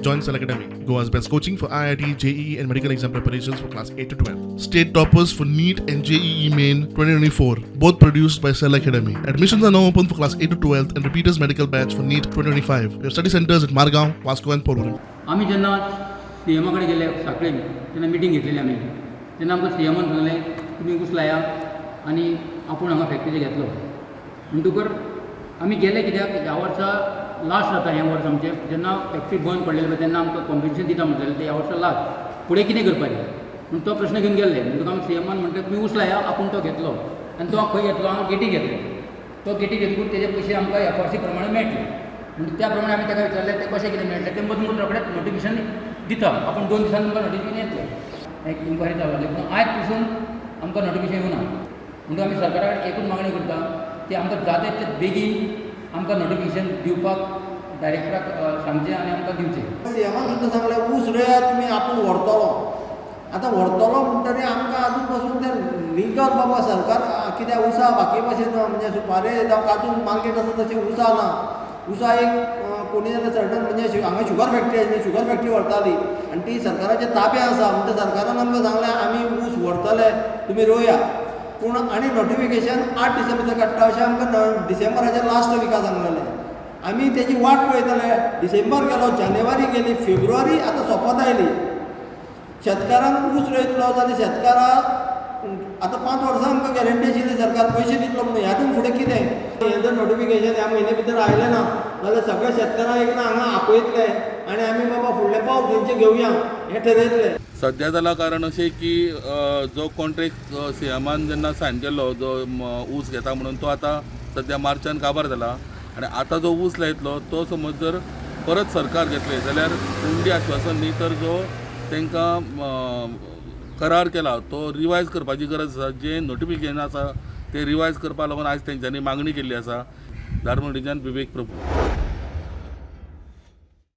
Join Cell Academy, Goa's best coaching for IIT, JEE, and medical exam preparations for class 8 to 12. State toppers for NEET and JEE Main 2024, both produced by Cell Academy. Admissions are now open for class 8 to 12 and repeaters medical batch for NEET 2025. We have study centers at Margao, Vasco, and Porvorim. आमी जेन्ना C एमा कडेन गेले सांखळेन, तेन्ना meeting घेतलेली आमी. तेन्ना आमकां सी एमान सांगलें, तुमी ऊस लाया आनी आपूण हांगा फॅक्टरी घेतलो. म्हणटकर आमी गेले, कित्याक ह्या वर्सा लास्ट जाता हें वर्स आमचें. जेन्ना फॅक्टरी बंद पडलेली पळय, तेन्ना आमकां कॉम्पन्सेशन दिता म्हणटाले ते. ह्या वर्सा लास्ट, फुडें कितें करपाचें म्हूण तो प्रश्न घेवन गेल्ले. म्हणटकर आमी सी एमान म्हणटा, तुमी ऊस लाया, आपूण तो घेतलो. आनी तो खंय घेतलो? हांगा गेटी घेतलो. तो गेटी घेतकूच तेजे पयशे आमकां एफआरसी प्रमाणे मेळटले. म्हणटा त्या प्रमाणे आमी ताका विचारलें, ते कशें कितें मेळटलें? ते तुमकां रोखडेच नोटिफिकेशन दिता आपूण, 2 दिसान तुमकां नोटिफिकेशन येतलें. एक इन्क्वायरी चालू जाली, पूण आयज पसून आमकां नोटिफिकेशन येवना. म्हणटून आमी सरकारा कडेन एकूच मागणी करता की आमकां जाता तितले बेगीन आमकां नोटिफिकेशन दिवपाक डायरेक्टराक सांगचें आनी आमकां दिवचें. सीएमान सुद्दां सांगलें, ऊस रोयात तुमी, आपूण व्हरतलो. आतां व्हरतलो म्हणटकीर आमकां आजून पसून तें लिगल बाबा सरकार कित्याक उसा बाकी भाशेन, म्हणजे सुपारे जावं काजू मार्केट आसा तशें उसा ना. उसा एक कोणी जाल्यार सर्टन, म्हणजे हांगा शुगर फॅक्टरी आसली, शुगर फॅक्टरी व्हरताली आनी ती सरकाराच्या ताब्यात आसा. म्हणटा सरकारान आमकां सांगलें, आमी ऊस व्हरतले, तुमी रोया. पूण आनी नोटिफिकेशन 8 दिसां भितर काडटा अशें आमकां डिसेंबराच्या लास्ट विका सांगलेलें. आमी तेजी वाट पळयतले. डिसेंबर गेलो, जानेवारी गेली, फेब्रुवारी आतां सोंपत आयली. शेतकारान ऊस रोयतलो जाल्यार शेतकाराक आतां 5 वर्सां आमकां गॅरंटी आशिल्ली सरकार पयशे दितलो म्हणून. ह्यातून फुडें कितें? हें जर नोटिफिकेशन ह्या म्हयन्या भितर आयलें ना जाल्यार सगळे शेतकारांक एक ना हांगा आपयतले आनी आमी बाबा फुडलें पावल खंयचें घेवया हें ठरयतले. सद्या जाला कारण अशें की जो कॉन्ट्रेक्ट सी एमान जेन्ना सायन केल्लो, जो ऊस घेता म्हणून, तो आतां सद्या मार्चान काबार जाला. आनी आतां जो ऊस लायतलो तो समज जर परत सरकार घेतले जाल्यार उंडी आश्वासन न्ही, तर जो तांकां करार केला तो रिवायज करपाची गरज आसा. जें नोटिफिकेशन आसा तें रिवायज करपा लागून आयज तेंच्यांनी मागणी केल्ली आसा. धारमंडीच्यान विवेक प्रभू.